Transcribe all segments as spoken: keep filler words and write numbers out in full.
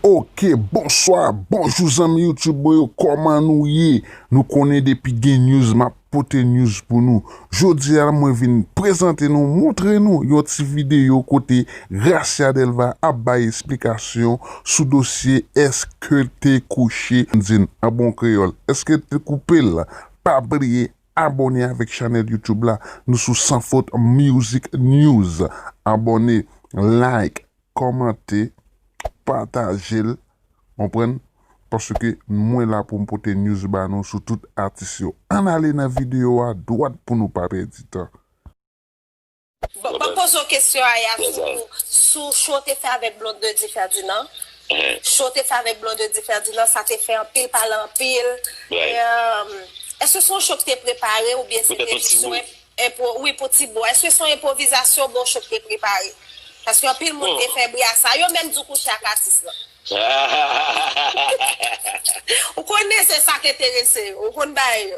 Ok, bonswa, bonjou zanmi YouTube mwen yo, kòman nou ye? Nou konnen depi gen news, m ap pote news pou nou. Jodi a, mwen vin prezante nou, montre nou yon ti videyo kote Gracia Delva ap bay esplikasyon sou dosye èske l te kouche Blondedy an bon kreyòl. Èske l te koupe l? Pa bliye abòne avèk chanèl YouTube la. Nou sou Sans Faute Music News. Abòne, like, kòmante, pataje l, konprann? Paske mwen la pou m pote news ba nou sou tout atis yo. Ann ale nan videyo a dwat pou nou pa pèdi tan. Bon, ban m poze w kesyon aya sou, sou cho w te fè avèk Blondedy Ferdinand. Cho w te fè avèk Blondedy Ferdinand, sa te fè anpil pale anpil. E, èske se yon cho ki te prepare oubyen se te jis yon enpo, wi, pou ti bo. Èske se yon enpwovizasyon oubyen yon cho ki te prepare? Paske anpil moun te fè bri a sa. Yo menm di w kouche ak atis lan. Ou konnen se sa k enterese yo. Ou konn bagay yo.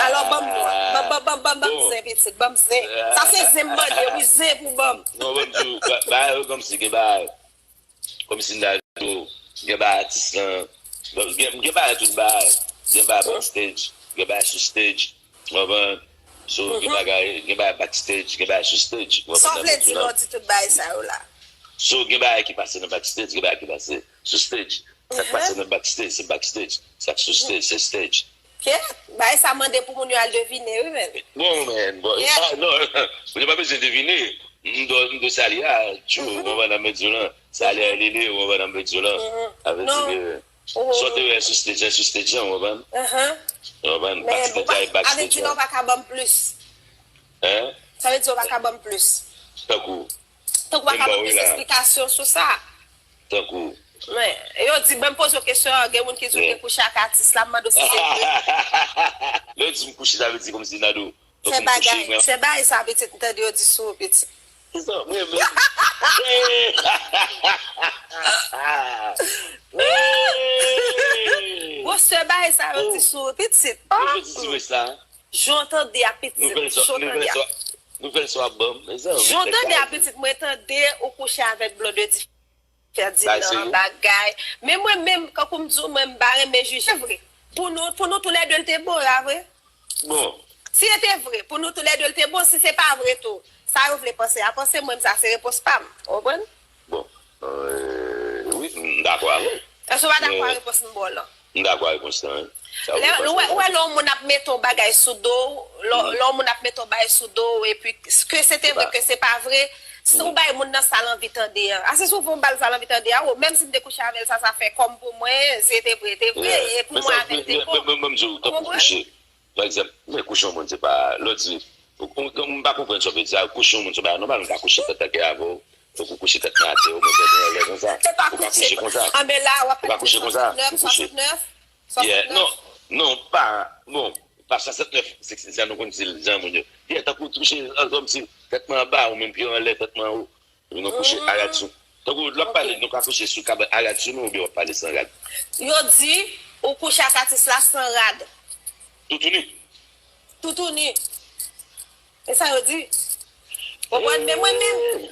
Alò, ban m, ban, ban, ban, ban, ban m zen, pitit, ban m zen. Sa se zen m mande, wi, zen pou ban m. Non, ban m di w, ba- bagay yo kòmsi gen bagay. Kòmsi m ta di w, gen bagay atis lan. Bon, gen, gen bagay tout bagay. Gen bagay backstage, gen bagay sou stage. Ou konprann? So, gen bagay, gen bagay backstage, gen bagay sou stage. Ou konprann sa m vle di la? Sa w vle di lè w di tout bagay sa yo la? So, gen bagay ki pase nan backstage, gen bagay ki pase sou stage. Sa k pase nan backstage, se backstage. Sa k sou stage, se stage. Kèt, bagay sa mande pou moun yo al devine, wi, men. Bon, men, bon, ah, non, moun yo pa bezwen devine. M do, m do sa li a, tchou, ou konprann sa m vle di w lan? Sa li a, li, li, ou konprann sa m vle di w lan? Sa vle di ke sa w te wè sou stage, sou stage an, ou konprann? Ou konprann? Backstage a, backstage an. Sa vle di w pa ka ban m plis. Hein? Sa vle di w pa ka ban m plis. Tankou? Tankou w pa ka ban m plis esplikasyon sou sa. Tankou? Men, yo di, ban m poze w kesyon an, gen moun ki di w te kouche ak atis la, m mande w si se vre. Lè yo di m kouche, sa vle di kòmsi Nado. Fè bagay, fè bagay sa pitit, m tande yo di sou ou pitit. Se sa, mwen menm. Gwosè bagay sa yo di sou ou pitit. Jan w tande a pitit, jan w tande a. Jan w tande a pitit, mwen tande ou kouche avèk Blondedy Ferdinand bagay. Men mwen menm, kankou m di w, mwen m pa renmen jije vre. Pou nou, pou nou toulède l te bon la vre. Bon. Si l te vre, pou nou toulède l te bon, si se pa vre tou, sa yo vle panse a panse, mwen menm sa se repons pa m. Ou konprann? Bon. Wi, m dakò avè w. Èske w pa dakò a repons m ba w lan? M dakò a repons lan, wi. Ou wè lè yon moun ap mete yon bagay sou do w, lè yon moun ap mete yon bagay sou do w, epi ke se te vre, ke se pa vre, si w bay moun nan sa l anvi tande an. Ase si w fè yon bal sa l anvi tande a, o, menm si m te kouche avè l, sa, sa fè kòm pou mwen, si te vre, te vre, e pou mwen avè l te bon. Ou konprann? Pa egzanp, men kouche yon moun, se pa, lè w di, m pa konprann sa w vle di a, kouche yon moun se yon bagay nòmal, m ka kouche tèt atè avè w, tankou kouche tèt mwen atè, ou mete tèt mwen anlè konsa, ou ka kouche konsa, ou ka kouche konsa, ou kouche. Yeah, non, non, pa, bon, pa swasantnèf, se, se, se, nou konn di l jan moun yo. Yeah, tankou touche, kòmsi, tèt mwen anba, ou menm pye w anlè, tèt mwen anwo. Epi nou kouche arad sou. Tankou lè w ap pale, nou ka kouche sou kab arad sou nou oubyen w ap pale san rad? Yo di ou kouche ak atis la san rad. Toutouni. Toutouni. E sa yo di. Konprann? Men mwen menm,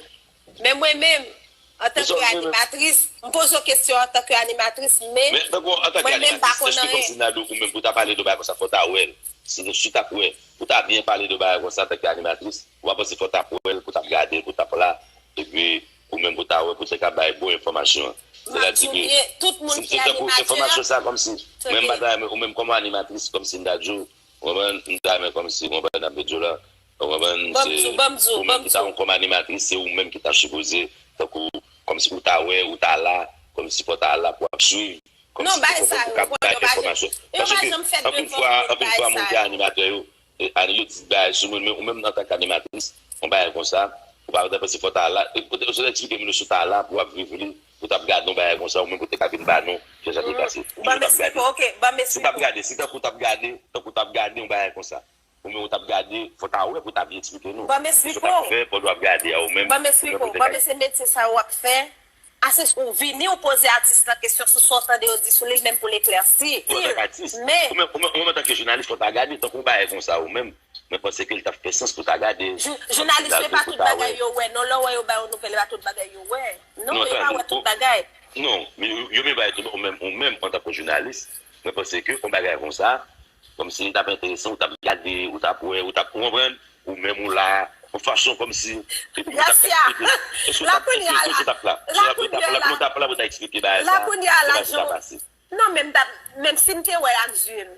men mwen menm, antanke animatris, m poze w kesyon antanke animatris, men mwen menm m pa konn anyen. Èske kòmsi Nado ou menm pou w ta pale de bagay konsa fò w ta wè l? Si, si w t ap wè, pou w ta byen pale de bagay konsa antanke animatris, ou pa panse fò w t ap wè l, pou w t ap gade l, pou w t ap la, epi ou menm pou w ta wè, pou w te ka bay bon enfòmasyon an? Sètadi ke, si m te tankou enfòmasyon sa kòmsi, men m pa ta renmen, ou menm kòm animatris, kòmsi m ta di w, ou konprann, m ta renmen kòmsi, ou konprann, n ap di w la, ou konprann, se ou menm ki ta, kòm animatris, se ou menm ki ta sipoze, tankou, kòmsi ou ta wè, ou ta la, kòmsi fò w ta la pou w ap swiv, kòmsi pou w ka bay enfòmasyon. Paske, anpil fwa, anpil fwa, moun ki animatè yo, e, yo di bagay sou moun, men ou menm antanke animatris, yon bagay konsa, ou pa ta panse fò w ta la, e, poutèt, ou sot eksplike moun yo si w ta la pou w ap viv li, pou w t ap gade yon bagay konsa, ou menm pou w te ka vin ba nou, jan sa te pase. Ou menm ou t ap gade. Si w t ap gade, si tankou w t ap gade, tankou w t ap gade yon bagay konsa. Ou menm ou t ap gade, fò w ta wè pou w ta byen eksplike nou. Ban m eksplike w. Sa w ap fè pandan w ap gade a ou menm. Ban m eksplike w. Ban m se metye sa w ap fè. Ase ou vini ou poze atis lan kesyon sou sa w tande yo di sou li, l menm pou l eklèsi. Ou antanke atis. Men. Ou menm, ou menm, ou menm antanke jounalis, fò w ta gade tankou yon bagay konsa ou menm. Mwen panse ke l t ap fè sans pou w ta gade. Jounalis yo, e pa tout bagay yo wè. Non, lè w wè yo ba yon nouvèl, e pa tout bagay yo wè. Non, yo pa wè tout bagay. Non, men yo, yo menm bagay tou, ou menm, ou menm antanke jounalis, mwen panse ke yon bagay konsa, kòmsi li t ap enteresan, ou t ap gade, ou t ap wè, ou t ap, ou konprann, ou menm ou la, yon fason kòmsi, epi ou t ap Gracia, eksplike. Èske w la t ap, kounye a èske, èske w t ap la, la èske w t ap la, kounye a pou nou t ap la, pou w t ap eksplike bagay la sa, kounye a se la pa sa Jan pase. Non, men m t ap, menm si m te wè ak zye m,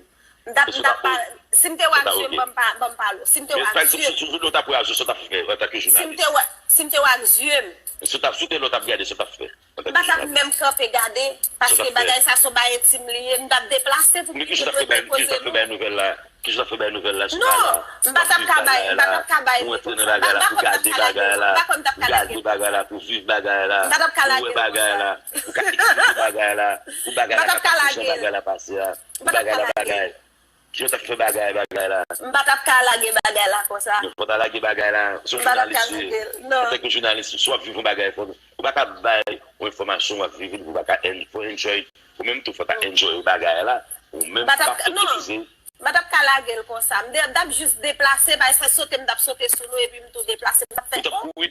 m t ap, m t ap pa, si m te wè ak zye m, ban m pa, ban m pale w. Si m te wè Men ak pa egzanp, zye m, si, si, si w t ap wè ak zye, sa w t ap fè antanke si m jounalis. Te wè, si m te wè ak zye m, Si w t ap, si w te la, w t ap gade, sa w t ap fè m pa t ap menm kanpe gade, paske bagay sa se yon bagay entim li ye, m t ap deplase pou Men ki jan w t ap fè bay, ki jan w t ap fè bay nouvèl la? Ki jan w t ap fè bay nouvèl la sou Non, bagay la? m pa t ap ka bay, m pa t ap ka bay Ou li antre nan konsa. M bagay la, pa pou konn m t ap gade ka lage bagay l, la, m pa konn m t ap pou ka lage gade l bagay konsa. la, pou viv bagay la, M pa t ap ka pou wè lage l bagay konsa. la, pou ka eksplike bagay la, pou M pa t ap ka bagay la, lage pa l. jan bagay la pase a, M pa t ap ka bagay la, lage l. bagay. Ki jan w t ap fè bagay, bagay la? M pa t ap ka lage bagay la konsa. Non, fò w ta lage bagay la. Se yon M pa t ap ka jounalis ou ye. lage l, non. Antanke jounalis, si w ap viv yon bagay, fò, ou pa ka bay yon enfòmasyon, w ap viv li, ou pa ka en-, fò enjoy. Ou menm tou, fò w ta enjoy bagay la. Ou menm M pa t pa ap ka, non. difize. M pa t ap ka lage l konsa. M te, m t ap jis deplase, bay sa sote m t ap sote sou nou, epi m tou deplase. M t ap Ou fè, t ap oh, kouri,